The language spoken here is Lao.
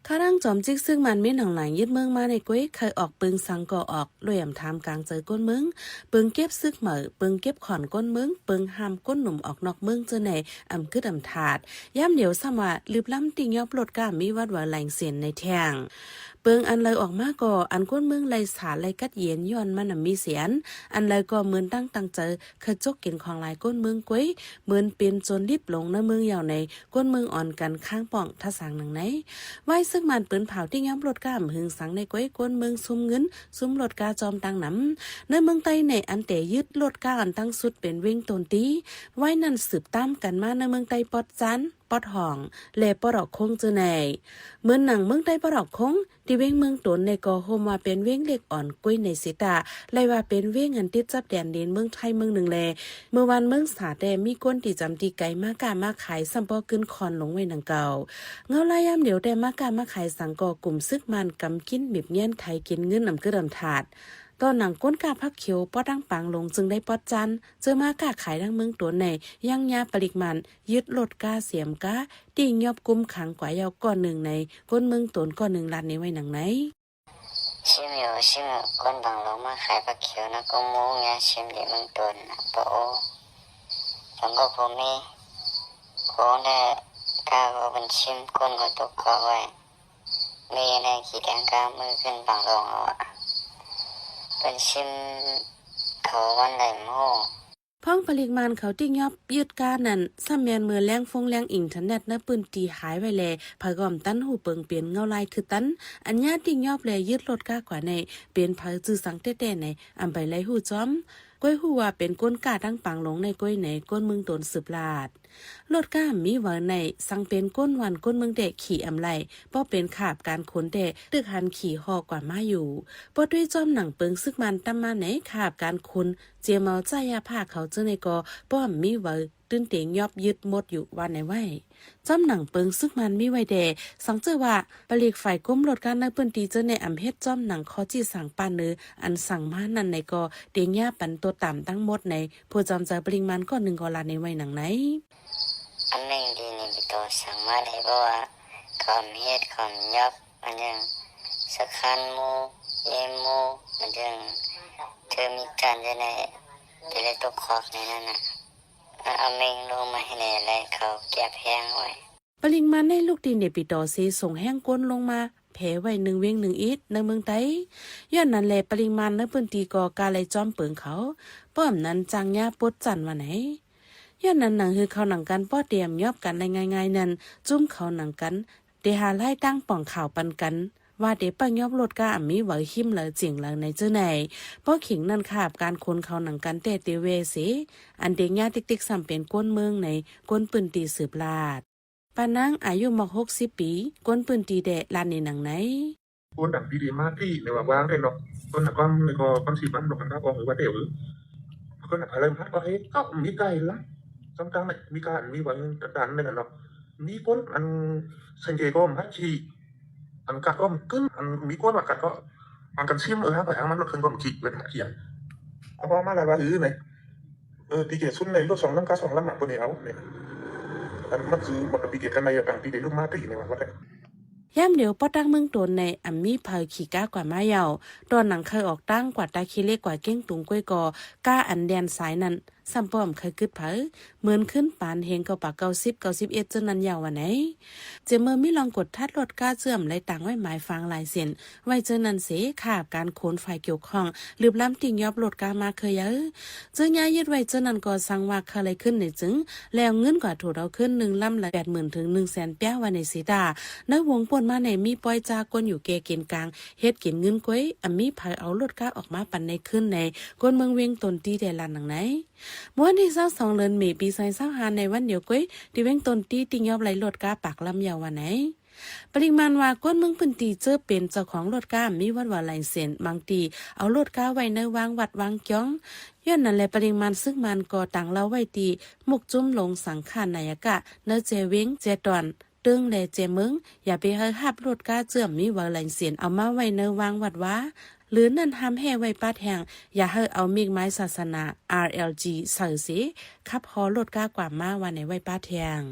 ຂະນະຈອມຈິກຊຶກມານເມັນຫາງຫຼາຍຍຶດເມືອງມາໃນກວຍ ໄຄອອກເປິງສັງກໍອອກ ລວຍອຳຖາມກາງໃຈຄົນເມືອງ, ເປິງເກັບຊຶກໃໝ່, ເປິງເກັບຂອນຄົນເມືອງ, ເປິງຫ້າມຄົນໜຸ່ມອອກນອກເມືອງເຈີໃນ ອຳກຶດອຳທາດ. ຍາມດຽວຊ້ຳວ່າ ລຶບລ້ຳຕິງຍອບລົດກ້າມີວັດວາແລງເຊັນໃນແທ່ງ. ເປິງອັນໄຫຼອອກມາກໍ ອັນຄົນເມືອງໄຫຼສາໄຫຼກັດເຢັນຍ້ອນມັນນຳມີເສຍນ, ອັນໄຫຼກໍເໝືອນຕັ້ງຕັ້ງໃຈ ຂະຈົກກິນຂອງຫຼາຍຄົນເມືອງກວຍ ເໝືອນເປັນໂຈນລິບຫຼົງໃນເມືອງຍາວໃນ ຄົນເມືອງອ່ອນກັນຄ້າງປ້ອງທະສາງໜັງໃນ. ວາຍຊຶກມານປືນເຜົາຕິງຍອບລົດກ້າຫຶງສັງໃນກວຍ ຄົນເມືອງຊຸມເງິນ ຊຸມລົດກ້າຈອມຕັ້ງນຳ. ໃນເມືອງໃຕ້ໃນອັນແຕ່ຍຶດລົດກ້າອັນຕັ້ງສຸດເປັນເວງໂຕນຕີ, ວາຍນັ້ນສືບຕາມກັນມາໃນເມືອງໃຕ້ປອດຈານ, ປອດຫ້ອງ ແລະ ປອດອອກຄົງເຈີໃນ. ເໝືອນໜັງເມືອງໃຕ້ປອດອອກຄົງ ທີ່ເວງເມືອງໂຕນໃນກໍໂຮມວ່າເປັນເວງເລັກອ່ອນກວຍໃນເສຕາ ໄລ່ວ່າເປັນເວງອັນຕິດຈັບແດນດິນເມືອງໄທເມືອງໜຶ່ງແລ ເມື່ອວານເມືອງສາແຕ່ມີຄົນທີ່ຈຳທີ່ໄກມາຄ້າມາຂາຍ ຊ້ຳບໍ່ກຶນຄອນລົງໄວ້ໜັງເກົ່າ. ເງົາລາຍຍາມດຽວແຕ່ມາຄ້າມາຂາຍສັງກໍກຸ່ມຊຶກມານກຳກິນເບັບແງນໄຖກິນເງິນອຳກຶດອຳທາດ. ຕອນໜັງກົນກ້າຜັກຂຽວ ປອດດັງປາງຫຼົງ ຈຶ່ງໄດ້ປອດຈານ ເຈີມາຄ້າຂາຍທາງເມືອງໂຕນໃນ ຍັງຍາປະລິກມານ ຍຶດລົດກ້າສຽມກ້າ ຕິງຍອບກຸມຂັງກວ່າຍາວກ້ອນໜຶ່ງໃນ ຄົນເມືອງໂຕນກ້ອນໜຶ່ງລາດໃນໄວ້ໜັງໃນ. ຊິມຢູ່ ຊິມຢູ່ ຄົນບາງຫຼົງມາຂາຍຜັກຂຽວນະ ກໍໂມງຍາຊິມຢູ່ເມືອງໂຕນນະ ປະໂອ ສັງກໍບໍ່ມີ ໂກງແທ້ ກ້າກໍເພິ່ນຊິມ ຄົນກໍຕົກຄອກໄວ້ ມີແນວຂີ້ແດງກ້າມືຂຶ້ນບາງຫຼົງເອົາອະ ເພິ່ນຊິມເຂົາວັນໃດໂມງ. ພ້ອງປະລິກມານເຂົາຕິງຍອບຍຶດກ້ານັ້ນ ຊ້ຳແມ່ນເມື່ອແລງຟົງແລງອິນເຕີເນັດໃນພື້ນທີ່ຫາຍໄວແລ ໃຜກໍອຳຕັນຮູ້ເປິງເປັນເງົາລາຍຄືຕັນ ອັນຍາຕິງຍອບແລຍຶດລົດກ້າກວ່າໃນ ເປັນໃຜຈື່ສັງແຕ່ໆໃນ ອຳໄປໄລ່ຮູ້ຈອມ ກວຍຮູ້ວ່າເປັນກົນກ້າທັງປາງຫຼົງໃນກວຍໃນ ຄົນເມືອງໂຕນສືບລາດ. ລົດກ້າມີເຫວີໃນ ສັງເປັນຄົນຫວັນຄົນເມືອງແຕ່ຂີ້ອຳໄລ ບໍ່ເປັນຂາບການຄົນແຕ່ ຕຶກຫັນຂີ່ຫໍ່ກວ່າມາຢູ່ ບໍ່ດ້ວຍຈອມໜັງເປິງຊຶກມານຕຳມາໃນຂາບການຄົນ ເຈເມົາຈ່າຍຢາພາເຂົາເຈີໃນກໍ ບໍ່ມີເຫວີຕື່ນເຕງຍອບຍຶດໝົດຢູ່ວ່າໃນໄວ້. ຈອມໜັງເປິງຊຶກມານມີໄວ້ແຕ່ ສັງເຈີວ່າ ປະລິກຝ່າຍກົມລົດກ້າໃນພື້ນທີ່ເຈີໃນອຳເຮັດຈອມໜັງຂໍ້ຈີ່ສັງປານເນີ ອັນສັງມານັ້ນໃນກໍ ເຕງຍາປັນຕົວຕາມທັງໝົດໃນ ຜູ້ຈອມໃຈປະລິກມານກ້ອນໜຶ່ງກໍລາດໃນໄວ້ໜັງໃນ. ອາເມັງດີນີ້ໄປຕໍ່ສັ່ງມາໄດ້ ເພາະວ່າເຂົາເຮັດຄວາມຍອບ ມັນຍັງສະຄັນໝູ່ ເຢມໝູ່ ມັນຍັງເທີມີການຢູ່ໃນ ແຕ່ລະຕົກຄອກໃນນັ້ນນະ ອາເມັງລົງມາໃຫ້ແດ່ ແລະ ເຂົາແກບແຮງໄວ້. ປະລິກມານໃນລູກດິນເນປິໂຕເຊສົ່ງແຮງກົນລົງມາແຜ່ໄວ້ໜຶ່ງວຽງໜຶ່ງອີດໃນເມືອງໃຕ້. ຍ້ອນນັ້ນແລ ປະລິກມານໃນພື້ນທີ່ກໍກາໄລ່ຈອມເປິງເຂົາ ປ້ອມນັ້ນຈ້າງຍາປົດຈັນວ່າໃນ. ຍ້ອນນັ້ນ ໜັງຮືເຂົາໜັງກັນບໍ່ຕຽມຍອບກັນໄດ້ງ່າຍໆນັ້ນ ຈຸ້ມເຂົາໜັງກັນ ແຕ່ຫາລາຍຕ່າງປ່ອງຂ່າວປັນກັນ ວ່າແຕ່ປະຍອບລົດກ້າອຳມີເຫວີຫິມເລີຈຽງເລີໃນເຈີໃນ ພໍຂິງນັ້ນຂາບການຄົນເຂົາໜັງກັນແຕ່ເຕເວເສ ອັນເຕຍາຕິກໆຊ້ຳເປັນຄົນເມືອງໃນ ຄົນພື້ນທີ່ສືບລາດ. ປ້ານາງອາຍຸໝອກຫົກສິບປີ ຄົນພື້ນທີ່ແຕ່ລາດໃນໜັງໃນ. ຄົນດັງທີ່ເດມາທີ່ໃນວ່າວ່າງແທ້ເນາະ ຄົນນະຄອນນີ້ກໍຄອນຊິບັນນອກກັນວ່າອອກວ່າແຕ່ເອີ ຄົນນະພາເລີ່ມຮັດກໍເຮັດກໍມີໄກລະ ສຳຕັງມີການມີຫວັງກະຕັນນັ້ນນະເນາະ ມີຄົນອັນສັງເກດກໍມັກຊິ ອັນກັດກໍຂຶ້ນ ອັນມີກວນວ່າກັດກໍ ອັນກັນຊິມ ເອີ ຫາໄປຫາມັນລົດເຄື່ອງກໍຂີ້ເວນຂຽນ ເອົາມາລະວ່າ ເອີ ນີ້ ເອີ ຕີເກດຊຸນໃນລົດສອງລຳ ກາສອງລຳ ມາບໍ່ໄດ້ເອົາ ນີ້ ອັນມັນຄືມັນກະຕີເກດກັນໃນກາງຕີເດລຸມມາຕີໃນວ່າວ່າແທ້. ຍາມດຽວ ປອດຕັງເມືອງໂຕນໃນ ອຳມີເຜີຂີ່ກາກວ່າມາເຍົາ ຕອນໜັງໄຄອອກຕັ້ງກວ່າຕາຂີ້ເຫຼັກກວ່າເກັ່ງຕຸງກວຍກໍ ກາອັນແລ່ນສາຍນັ້ນ ຊ້ຳປ້ອມໄຄກຶດເຜີ ເໝືອນຂຶ້ນປານເຮງເກົ້າປາກເກົ້າສິບ ເກົ້າສິບເອັດ ເຈີນັ້ນເຍົາວ່າໃນ. ເຈເມີມີລອງກວດທັດລົດກາເຈື່ອມໄລ່ຕາງໄວ້ໝາຍຟາງລາຍເຊັນໄວ້ເຈີນັ້ນເສ ຂາບການຂົນຝ່າຍກ່ຽວຂ້ອງ ລຶບລ້ຳຕິງຍອບລົດກາມາເຄີຍເຢີ ເຈີຍາຍຶດໄວ້ເຈີນັ້ນກໍສັ່ງວ່າ ຄາໄລຂຶ້ນໃນຈຶ່ງ ແລ້ວເງິນກວ່າໂຖດເອົາຄືນໜຶ່ງລຳລະແປດໝື່ນເຖິງໜຶ່ງແສນປຽວວ່າໃນເສຕາ ໃນວົງປົນມາໃນມີປ່ອຍຈາກົນຢູ່ແກ່ເກນກາງ ເຮັດກິນເງິນກວຍ ອຳມີໃຜເອົາລົດກາອອກມາປັນໃນຄືນໃນ ຄົນເມືອງວຽງໂຕນຕີແຕ່ລາດໜັງໃນ. ມື້ວັນທີຊາວສອງ ເດືອນເມ ປີສອງພັນຊາວຫ້າ ໃນວັນດຽວກັນ ທີ່ວຽງໂຕນຕີຕິງຍອບໄລ່ລົດກາປາກລຳເຍົາວ່າໃນ. ປະລິກມານວ່າ ຄົນເມືອງພື້ນທີ່ເຈີເປັນເຈົ້າຂອງລົດກາມີວັດວາໄລເຊັນ ບາງທີ່ເອົາລົດກາໄວ້ໃນວາງວັດວາງຈອງ ຍ້ອນນັ້ນແລ ປະລິກມານຊຶກມານກໍຕາງເລົ່າໄວ້ທີ່ໝົກຈຸ້ມລົງສັງຂານາຍະກະ ໃນແຈວຽງ ແຈຕອນ ເຕີງ ແລ ແຈເມືອງ ຢ່າໄປໃຫ້ຮັບລົດກາເຈື່ອມມີວາໄລເຊັນ ເອົາມາໄວ້ໃນວາງວັດວາ ຫຼືນັ້ນຫ້າມແຮ່ໄວ້ປາດແຮງ ຢ່າໃຫ້ເອົາເມກໄມ້ສາສະໜາ ອາແອລຈີ ໃສ່ເສ ຂັບຫໍ່ລົດກາກວ່າມາວ່າໃນໄວ້ປາດແຮງ.